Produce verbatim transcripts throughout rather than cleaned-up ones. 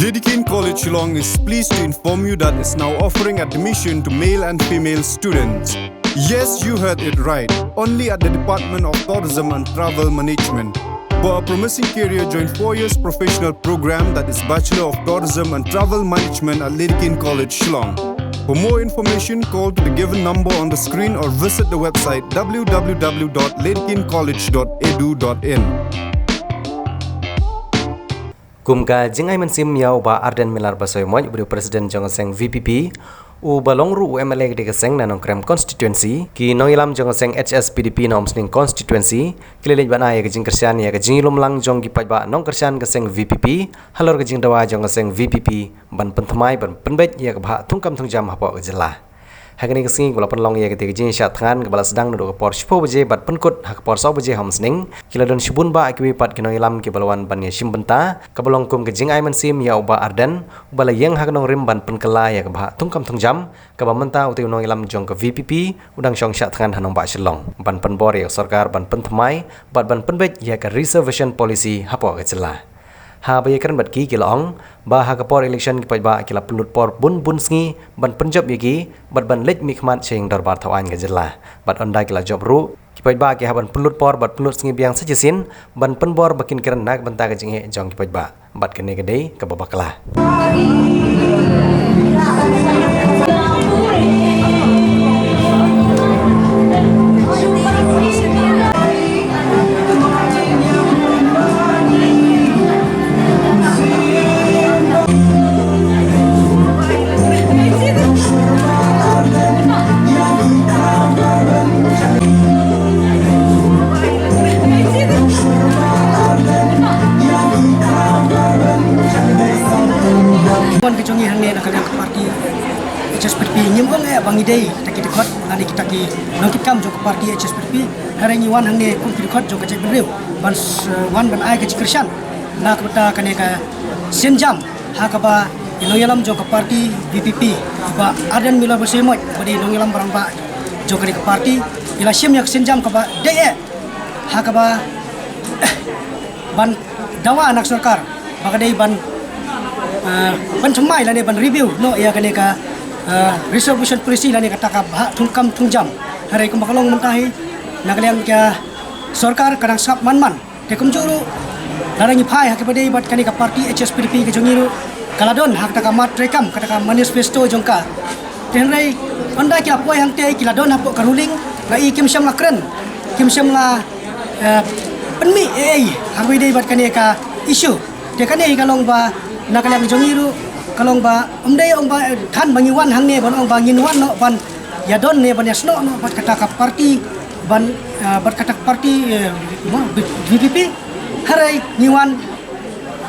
Dedekind College Shillong is pleased to inform you that it's now offering admission to male and female students. Yes, you heard it right. Only at the Department of Tourism and Travel Management. For a promising career, join four years professional program, that is Bachelor of Tourism and Travel Management at Dedekind College Shillong. For more information, call to the given number on the screen or visit the website w w w dot dedekind college dot e d u dot i n. Kum ka jingai mynsiem ïa u Bah Ardent Miller Basaiawmoit, uba dei u President jong ka seng V P P, uba long ruh u M L A ka dei ka seng na Nongkrem Constituency, ki nongïalam jong ka seng H S P D P na Umsning Constituency ki la leit ban ai ïa ka jingkyrshan ïa ka jingïalum lang jong ki paidbah nongkyrshan ka seng V P P halor ka jingdawa jong ka seng V P P ban pynthymmai ban pynbeit ïa ka bhah thungkam thungjam hapoh ka jylla. Ha kane ka sngi kaba la pynlong ïa kata ka jingshah thngan kaba la sdang naduh ka por shiphew baje bad pynkut ha ka por saw baje ha umsning, ki la don shibun bah kiwei pat ki nongïalam kiba la wan ban ïashim bynta, kaba long kum ka jingai mynsiem ïa u Bah Ardent, uba la ïeng ha ka nongrim ban pynkylla ïa ka bhah thungkam thungjam, kaba mynta utei u nongïalam jong ka V P P u dang shong shah thngan ha nongbah Shillong ban pynbor ïa ka sorkar ban pynthymmai bad ban pynbeit ïa ka reservation policy hapoh ka jylla. Haba ïakren bad ki, ki la ong ba ha ka por election ki paidbah ki la pynlut por bun bun sngi ban pynjop ïa ki bad ban leit mihkhmat sha ïing dorbar thaw aiñ ka jylla. Bad ynda ki la jop ruh, ki paidbah ki hap ban pynlut por bad pynlut sngi biang sa shisien ban pynbor ba kin kren na ka bynta ka jingeh jong ki paidbah. Bad kane ka dei kaba bakla. Wan ka jong ngi hangne na ka liang ka party H S P D P, ngim ong eh ba ngi dei kita ki dkhot lane kita ki nongkitkam jong ka party H S P D P. Hynrei ngi wan hangne kum ki dkhot jong ka jaitbynriew ban s-, wan ban ai ka jingkyrshan na ka bynta kane ka sienjam ha kaba i nongïalam jong ka party V P P, i Bah Ardent Miller Basaiawmoit, ba dei nongïalam rangbah jong kane ka party, i la shim ïa ka sienjam kaba dei eh ha kaba ban dawa na ka sorkar ba ka dei ban, ah, ban thymmai lane ban review noh ïa kane ka, ah, reservation policy lane kata ka bhah thungkam thungjam. Hynrei kumba ka long mynta hi, na ka liang ka sorkar ka dang sngap man man. Te kumjuh ruh, lada ngi phai ha kaba dei bad kane ka party H S P D P ka jong ngi ruh, ka la don ha kata ka mat treikam, kata ka manifesto jong ka. Te hynrei ynda ki la poi hangtei ki la don hapoh ka ruling, la i kim shym la kren, kim shym la, eh, pynmih ei ei ha kaba dei bad kane ka issue. Te kane hi ka long ba na ka liang jong ngi ruh ka long ba ym dei ong ba, eh, than ba ngi wan hangne ban ong ba ngin wan noh ban ïadon ne ban ïasnoh noh bad kata ka party ban, eh, bad kata ka party, eh, mo, V P P. Hynrei ngi wan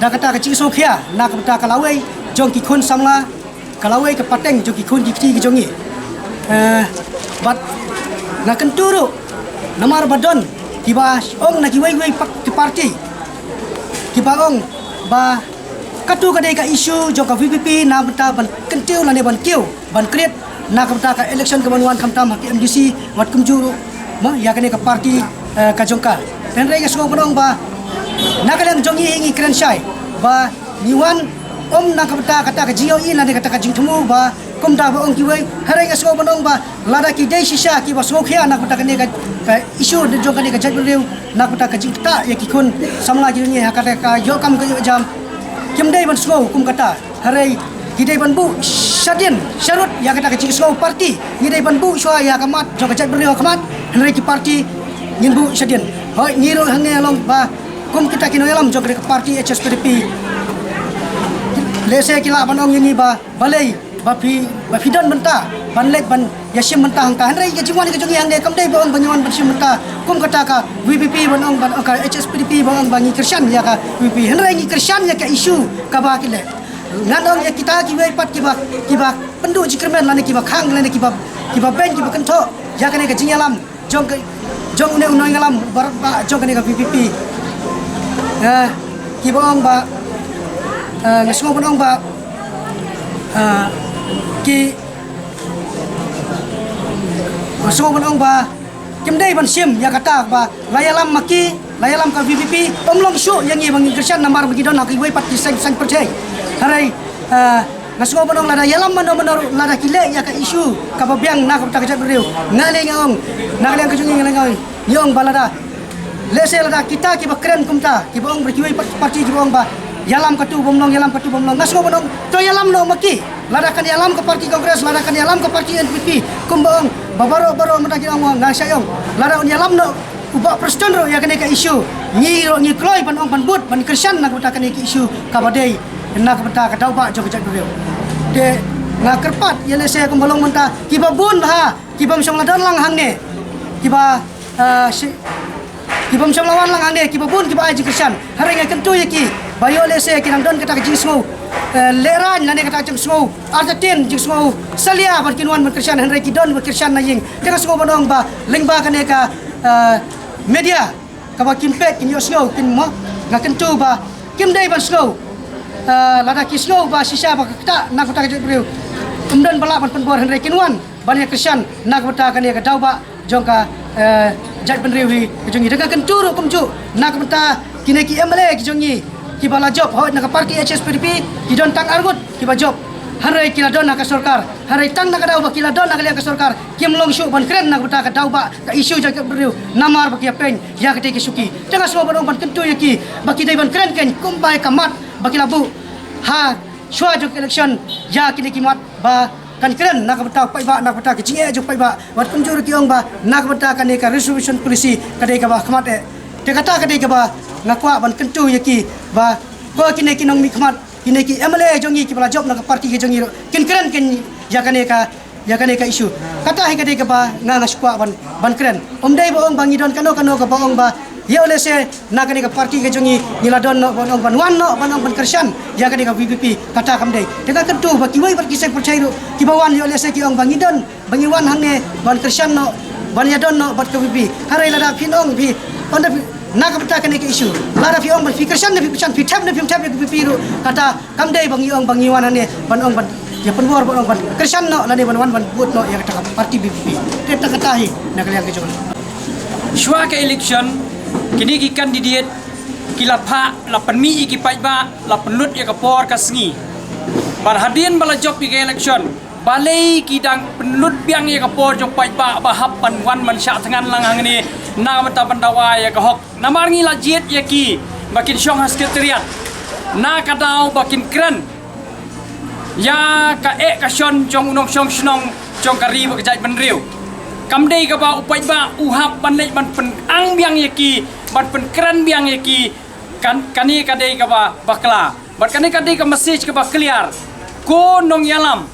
da kata ka jingsngewkhia na ka bynta ka lawei jong ki khun samla, ka lawei ka pateng jong ki khun ki kti ki jong ngi. Eh, bad nga kyntu ruh namar ba don kiba ong na kiwei kiwei pa-, ki party kiba ong ba katu ka dei ka issue jong ka V P P na bynta ban kyntiew lane ban kiew ban create na ka bynta ka election kaban wan khamtam ha ki M D C wat kumjuh ruh, mo, ïa kane ka party, eh, ka jong ka. Hynrei nga sngew ban ong ba na ka liang jong ngi hi ngi kren shai ba ngi wan ym na ka bynta kata ka jingïohi lane kata ka jingthmu ba kumta ba ong kiwei. Hynrei nga sngew ban ong ba lada ki dei shisha kiba sngewkhia na ka bynta kane ka, ka issue jong kane ka jaitbynriew, na ka bynta ka jingktah ïa ki khun samla ki jong ngi ha kata ka ïoh kam ka ïoh jam, kim dei ban sngew kum kata. Hynrei ki dei ban buh shadien sharud ïa kata ka jingsngew party. Ngi dei ban buh shuwa ïa ka mat jong ka jaitbynriew ha khmat. Hynrei ki party ngin buh shadien. Hooid, ngi ruh hangne long ba kum kita ki nongïalam jong ka party H S P D P, lehse ki lah ban ong ïa ngi ba balei ba phi, ba phi don bynta ban leit ban ïashim bynta hangta. Hynrei ka jingwan ka jong ngi hangne kam dei ba ong ba ngi wan ban shim bynta kum kata ka V P P ban ong, ban ong ka H S P D P ban ong ba ngi kyrshan ïa ka V P P. Hynrei ngi kyrshan ïa ka issue kaba ki leh. Ngan ong ïa kita kiwei pat kiba, kiba pynduh jingkyrmen lane kiba khang lane kiba, kiba beiñ kiba kynthoh ïa kane ka jingïalam jong ka, jong une u nongïalam baroh ba jong kane ka V P P. Eh, kiba ong ba, eh, nga sngew ban ong ba, eh, ki, nga sngew ban ong ba kim dei ban shim ïa kata ba la ïalam ma ki, La ïalam ka VPP, ym long shuh ïa ngi ba ngin kyrshan namar ba ngi don ha kiwei pat ki seng seng pyrthei. Hynrei, eh, nga sngew ban ong lada ïalam mano mano ruh lada ki leh ïa ka issue kaba biang na ka bynta ka jaitbynriew. Nga leh nga ong, na ka liang ka jong ngi nga leh nga ong, ngi ong ba lada. Lehse lada kita kiba kren kumta, kiba ong ba kiwei pat parti kiba ong ba ïalam katu bym long, ïalam katu bym long. Nga sngew ban ong, to ïalam noh ma ki. Lada kan ïalam ka parti Congress, lada kan ïalam ka parti NPP, kumba ong ba baroh baroh mynta ki ong, nga shah ong. Lada un ïalam noh u Bah Prestone ruh ïa kane ka issue, ngi ruh ngi kloi ban ong ban bud ban kyrshan na ka bynta kane ka issue kaba dei na ka bynta ka daw bah jong ka jaitbynriew. Te nga kyrpad ïa lehse kumba long mynta kiba bun ha, kiba ym shym la don lang hangne, kiba, ah, shi-, kiba ym shym la wan lang hangne, kiba bun kiba ai jingkyrshan. Hynrei nga kyntu ïa ki ba ïoh lehse ki nang don kata ka jingsngew, eh, lehraiñ lane kata ka jingsngew artatien, jingsngew salia ban kin wan ban kyrshan, hynrei ki don ba kyrshan na ïing. Te nga sngew ban ong ba lyngba kane ka, eh, media kaba kin peit, kin ïohsngew, kin mo, nga kyntu ba kim dei ban sngew. Eh, lada ki sngew ba shisha ba ka ktah na ka bynta ka jaitbynriew, ym don ba lah ban pynbor, hynrei kin wan ban ïa kyrshan na ka bynta kane ka daw bah jong ka, eh, jaitbynriew hi ka jong ngi. Te nga kyntu ruh kumjuh na ka bynta kine ki MLA ki jong ngi kiba la jop, hooid, na ka parti HSPDP ki don tang arngut kiba jop, hynrei ki la don ha ka sorkar. Hynrei tang na ka daw ba ki la don na ka liang ka sorkar, kim long shuh ban kren na ka bynta ka daw bah, ka issue jong ka jaitbynriew, namar ba ki ïa peiñ ïa katei ka shuki. Te nga sngew ban ong ban kyntu ïa ki ba ki dei ban kren keiñ kumba ïa ka mat ba ki la buh ha shuwa jong ka election ïa kine ki mat ba kan kren na ka bynta u paidbah, na ka bynta ka jingeh jong u paidbah. Wat kumjuh ruh ki ong ba na ka bynta kane ka reservation policy ka dei kaba khmat eh. Te kata ka dei kaba nga kwah ban kyntu ïa ki ba ko kine ki nongmihkhmat, kine ki MLA jong ngi kiba la jop na ka parti ka jong ngi ruh kin kren keiñ ïa kane ka, ïa kane ka issue. Kata hi ka dei kaba nga nga shu kwah ban, ban kren. Ym dei ba ong ba ngi don kano kano kaba ong ba ïoh lehse na kane ka parti ka jong ngi ngi la don noh ban ong ban wan noh ban ong ban kyrshan ïa kane ka VPP, kata kam dei. Te nga kyntu ba kiwei pat ki seng pyrthei ruh kiba wan ïoh lehse ki ong ba ngi don ba ngi wan hangne ban kyrshan noh, ban ïadon noh bad ka VPP. Hynrei lada phin ong phi, ynda phi, na ka bynta kane ka issue, lada phi ong ba phi kyrshan ne phi kyrshan, phi thep ne phim thep ïa ka VPP ruh, kata kam dei ba ngi ong ba ngi wan hangne ban ong ban ïa pynbor ban ong ban kyrshan noh lane ban wan ban vote noh ïa kata ka parti VPP. Te kata kata hi na ka liang ka jong. Shuwa ka election, kine ki candidate ki la phah, la pynmih ïa ki paidbah, la pynlut ïa ka por ka sngi. Bad hadien ba la jop ïa ka election, balei ki dang pynlut biang ïa ka por jong paidbah ba hap ban wan ban shah thngan lang hangne na ka bynta ban dawa ïa ka hok. Namar ngi la jied ïa ki ba kin shong ha secretariat na ka daw ba kin kren ïa ka eh ka shon jong u nongshong shnong jong ka ri bad ka jaitbynriew. Kam dei kaba u paidbah u hap ban leit ban pynang biang ïa ki, ban pynkren biang ïa ki. Kan, kane ka dei kaba bakla. Bad kane ka dei ka message kaba clear. Ko nongïalam,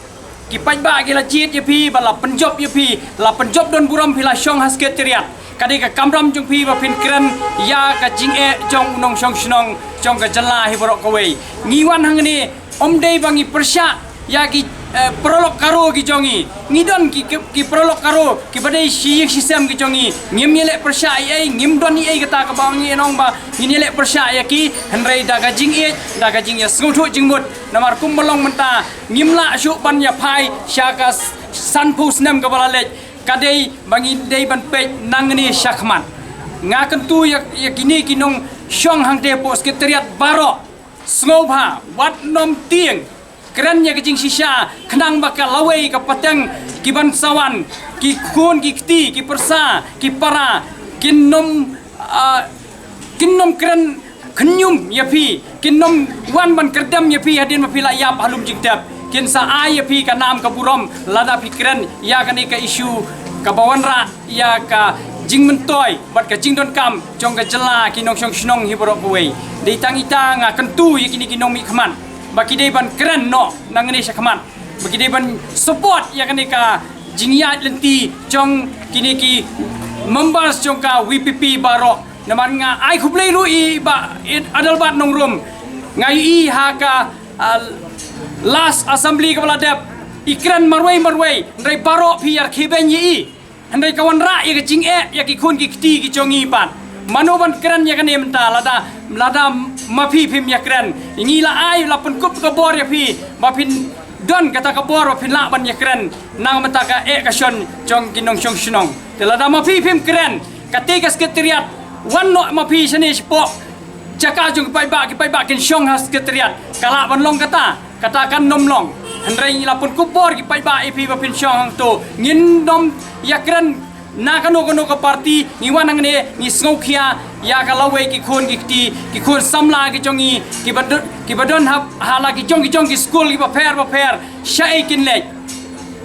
ki paidbah ki la jied ïa phi, ba la pynjop ïa phi, la pynjop don burom, phi la shong ha secretariat. Ka dei ka kamram jong phi ba phin kren ïa ka jingeh jong u nongshong shnong jong ka jylla hi baroh kawei. Ngi wan hangne ym dei ba ngi pyrshah ïa ki, eh, paralok Garo ki jong ngi. Ngi don ki, ki, ki paralok Garo kiba dei shi ïing shi sem ki jong ngi. Ngim ïaleh pyrshah ei ei, ngim don ei ei kata kaba ngi ong ba ngin ïaleh pyrshah ïa ki, hynrei da ka jingïeit, da ka jingïasngewthuh jingmut. Namar kumba long mynta ngim lah shuh ban ïa phai sha ka s-, sanphew snem kaba la leit. Ka dei ba ngi dei ban peit nangne shakhmat. Nga kyntu ïa, ïa kine ki nongshong hangtei hapoh secretariat baroh. Sngewbha, wat nym tieng. Kren ïa ka jingshisha, khnang ba ka lawei ka pateng, ki ban sa wan, ki khun ki kti, ki pyrsa, ki para, kin nym, ah, kin nym kren khynñium ïa phi, kin nym wan ban kyrdem ïa phi hadien ba phi la ïap ha lum jingtep. Kin sa ai ïa phi ka nam ka burom lada phi kren ïa kane ka issue kaba wanrah ïa ka jingmyntoi bad ka jingdonkam jong ka jylla, ki nongshong shnong hi baroh kawei. Dei tang ita nga kyntu ïa kine ki nongmihkhmat ba ki dei ban kren noh nangne shakhmat, ba ki dei ban support ïa kane ka jingïaid lynti jong kine ki members jong ka VPP baroh. Namar nga ai khublei ruh ïa i Bah Adelbert Nongrum. Nga ïohi ha ka, ah, last assembly kaba la dep, i kren marwei marwei, hynrei baroh phi ïarkhie beiñ ïa i. Hynrei ka wanrah ïa ka jingeh ïa ki khun ki kti ki jong ngi pat. Mano ban kren ïa kane mynta, lada, lada ma phi phim ïakren. Ngi la ai, la pynkup ka bor ïa phi ba phin don kata ka bor ba phin lah ban ïakren na ka bynta ka eh ka shon jong ki nongshong shnong. Te lada ma phi phim kren, katei ka secretariat Wan noh ma phi shane shapoh jaka jong ki paidbah, ki paidbah kin shong ha secretariat. Ka lah ban long kata, kata kan nym long. Hynrei ngi la pynkup bor ki paidbah ïa phi ba phin shong hangto. Ngin nym ïakren na kano kano ka party, ngi wan hangne ngi sngewkhia ïa ka lawei ki khun ki kti, ki khun samla ki jong ngi, ki ba don, ki ba don ha, ha la ki jong ki jong ki skul ki bapher bapher. Shaei kin leit?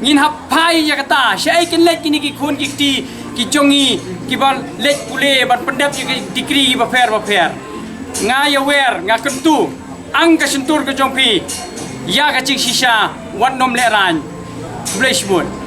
Ngin hap phai ïa kata, shaei kin leit kine ki khun ki kti ki jong ngi, ki ba leit pule ban pyndep ïa ki degree ki bapher bapher. Nga ïawer, nga kyntu, ang ka shyntur ka jong phi ïa ka jingshisha, wat nym lehraiñ. Khublei shibun.